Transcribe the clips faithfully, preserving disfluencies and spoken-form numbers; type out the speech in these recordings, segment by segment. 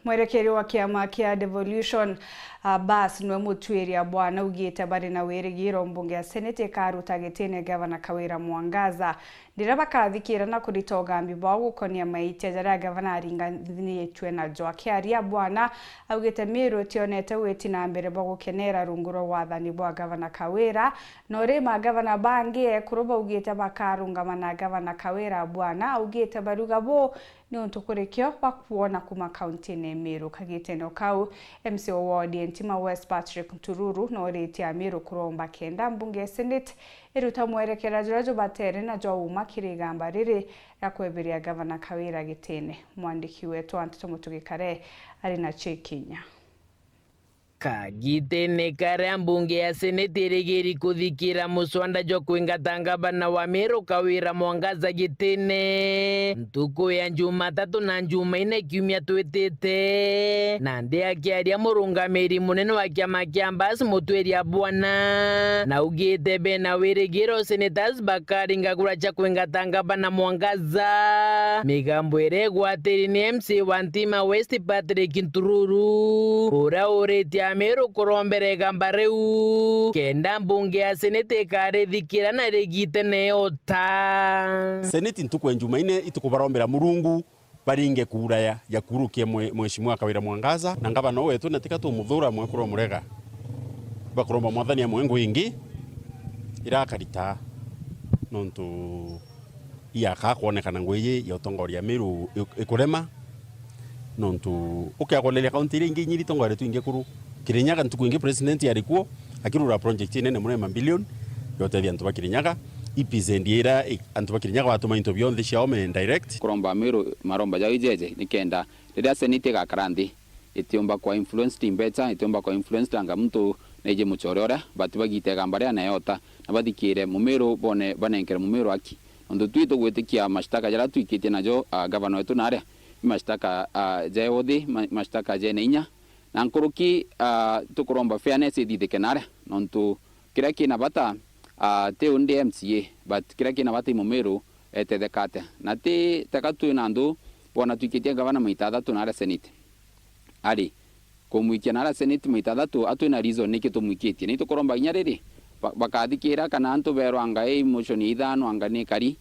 Mwerekeri wa kiama kia Devolution, Abbas, niwe mutuiria bwana, augite bari na wirigiro mbunge ya Senate ikaruta gitine Gavana Kawira Mwangaza riria bakathikira na kurita ugambi bwao gukonia maitia jaria gavana aringanitue najo. Akiaria bwana, augite Miru itionete witi na mbere bwa gukenera rungu rwa wathani bwa Gavana Kawira, na uri magavana bangi ekuru baugite bakarungama na Gavana Kawira. Bwana augite baruga bu niuntu kuri kio bakwona kuma kauntine ya Miru. Kagitene o kau, M C A wa ward ya Ntima West Patrick Ntururu noritie Amiru kuromba kenda mbunge ya Senate iruta mwerekera juria jubatere na jwa uma kiri igamba riri ria kweberia Gavana Kawira gitine. Mwandiki wetu wa nteto Mutugi Kare ari na cio ikinya. Kagitene karia mbunge ya Seneti irigiri kuthikira muswanda jwa kwingata ngavana wa Meru Kawira Mwangaza gitine ntuku ya Jumatatu na Jumaine kiumia twitite. Nandi akiaria murungamiri munene wa kiama kia Mbas Mutwiria Bwana naugite bena wirigiro senators bakaringa kura cia kwingata ngavana Mwangaza. Migambo iria igwatiri ni M C A wa Ntima West Patrick Ntururu, uria uritie Amiru kurombera igamba riu, kenda mbunge ya Seneti ikarithikira na rigitene yota. Seneti ntuku ya Jumaine itukubarombera Murungu baringe kura ya, ya kurukia mwe-, Mheshimiwa Kawira Mwangaza, na ngavana wetu na tika tumuthura mwekuru murega. Bakuromba Mwathani amwe ngu ingi irakarita nontu iaka kwonekana ngui iji ya utongoria Miru i-, ikurema, nontu ukiagoreria kaunti iria ingi inya iria itongoretwe ingi kuru. Kirinyaga ntuku ingi president ari kuo, akirura project inene muno ya mabilioni ya utethia antu ba Kirinyaga. E P Z ira i-, antu ba Kirinyaga batuma into bionthe ciao me direct. Kuromba Miru maromba jao ijeje nikenda riria Senate igakara nthi, itiumba kwa influenced mbecha, itiumba kwa influenced anga muntu neje muchore uria, but bagite igamba ria na yota, na bathikire Mumiru, bone, banenkere Mumiru haki. Nontu twi tugwitikia mashtaka jaria twikitie najo, ah, gavana wetu naria, i mashtaka, ah, ja uthi, ma-, mashtaka jene inya, na nkuruki, ah, tukuromba fairness ithithike naria, nontu kiria kina bata, ah, ti undi M C A, but kiria kina bata i Mumiru etetheka atia. Na ti teka twi na antu, bona twikitie gavana maita athatu naria Senate. Ari, kumwikia naria Senate maita athatu, atwi na reason niki tumwikitie. Ni tukuromba inya riri, ba-, bakathikira kana antu berwa anga i motion ya ithano anga ni kari,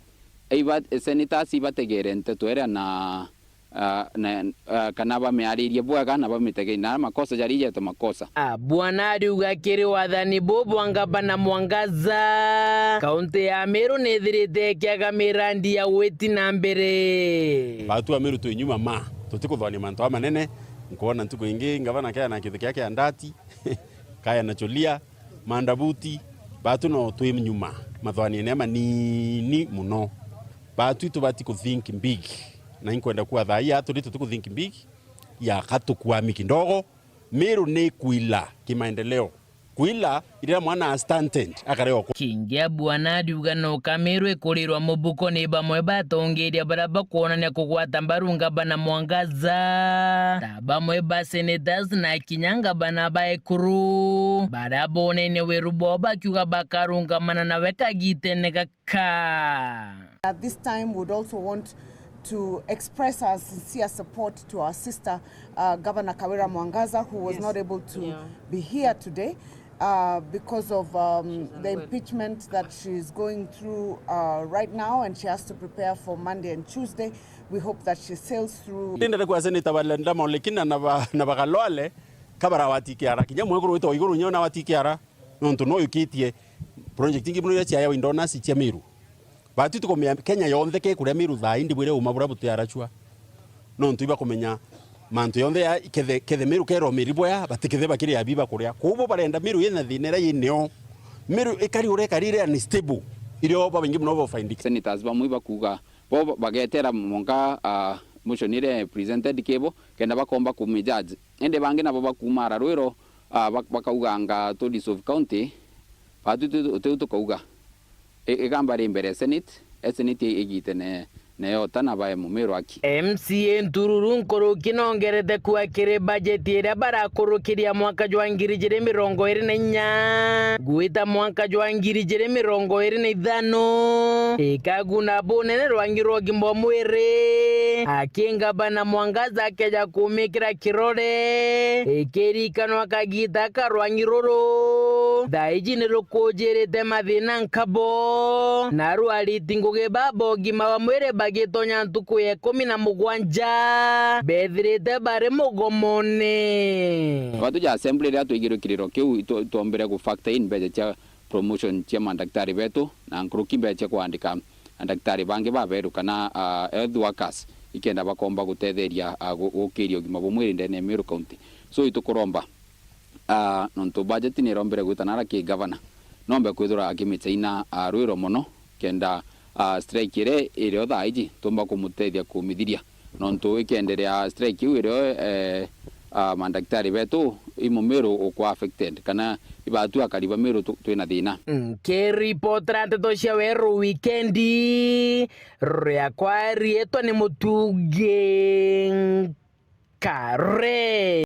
iba-, senators ibategere nteto iria na, ah, na, ah, kana bamiaririe bwega na bamitegere na makosa jari jete makosa. Ah, bwana ariuga kiri wathani bu bwa ngavana Mwangaza, kaunti ya Meru nithirite ikiaga mirandi ya gwiti na mbere. Batu a Meru twi nyuma ma, tutikuthwania mantu amanene. Nkwona ntuku ingi ngavana kaya na kithi kia kia ndati, kaya na chulia, mandabuti, batu no twi nyuma mathwaniene manini muno. Batu itubati ku think big, na inkwenda kuwa thaa ii atu ri tuti ku think big, yaka tukwami kidogo. Meru ni kwila kimaendeleo. Kwila iria mwana a stunted akareo ku- Kingi a bwana ariuga no Kameru ikurirwa mubuko ni bamwe batongeria baria bakwonania kugwata mbaru ngavana Mwangaza, ta bamwe ba senators na kinya ngavana ba ekuru, baria bonene weru bwao bakiuga bakarungamana nawe kagitene gaka. At this time, would also want to express our sincere support to our sister, uh, Governor Kawira Mwangaza, who was Yes. not able to Yeah. be here today, uh, because of, um, She's the unwell. impeachment that she's going through, uh, right now, and she has to prepare for Monday and Tuesday. We hope that she sails through. Ndendere kwa Senator Wetangula Mwaura na ba-, na ba Khalwale, kabara wa T K R. Kinya mwekuru witwa Waiguru nyo na wa T K R. Nontu no yukitie project ingi muno iria ciaewa indonasi cia Meru. Batu tukumenya Kenya yonthe ke kuria Meru thaa indi bwire uma buria butiarachua. Nontu ibakumenya mantu yonthe ya kethe, kethe Meru keromeri bwea, batikethe bakiri abi bakuria. Kwoguo barenda Meru yina thina iria yineo. Meru ikari uria ikari iria unstable. Irio babaingi muno bo findika. Senators bamwe bakuga bo bagetera monka, ah, motion iria presented kibo, kenda bakomba kumijudge. Indi bangi nabo bakumara rwiro, ah, bak-, bakauganga to dissolve county, batu tu-, tu-, tukauga. I-, igamba ri mbere Senate, e Senate igite ne, neyota na bae Mumiru aki. M C A Ntururu nkuruki nongerete kuwa kiri bajeti iria barakurukiria mwaka jwa ngiri ijiri mirongo iri na inya gwita mwaka jwa ngiri ijiri mirongo iri na ithano. Ikaguna bunene rwangi rwa ugima bwa mwiri, aki ngavana Mwangaza akeja kumikira kirore. Ikirikanwa kagita ka rwangi ruru, thaa iji ni rukujirite mathina nkabo, na arwariti ngugi baba ugima bwa mwiri bagitonya ntuku ya ikumi na mugwanja bethirite bari mugomone. Watu ja assembly riria twaigirwe kiriro kiu, itwo-, itwombire gu factor in mbeca cia promotion cia mandaktari betu, na nkuruki mbeca cia kwandika andaktari bangi baberu kana, ah, health workers, ikenda bakomba gutetheria, ah, gu-, gukiria ugima bwa mwiri ndene ya Meru County. So itukuromba, ah, nontu budget ni irombire gwita nara ki governor, nombe kwithirwa akimicaina, ah, rwiro mono, kenda, ah, strike iria irio thaa iji tumba kumutethia kumithiria. Nontu ikenderea strike iu irio, eh, ah, mandaktari betu i Mumiru ukwa affected, kana ibatu akari ba Miru tu-, twina thina. Nkiripotera nteto cia Weru Wikendi, riakwa riitwa ni Mutugi Nkare.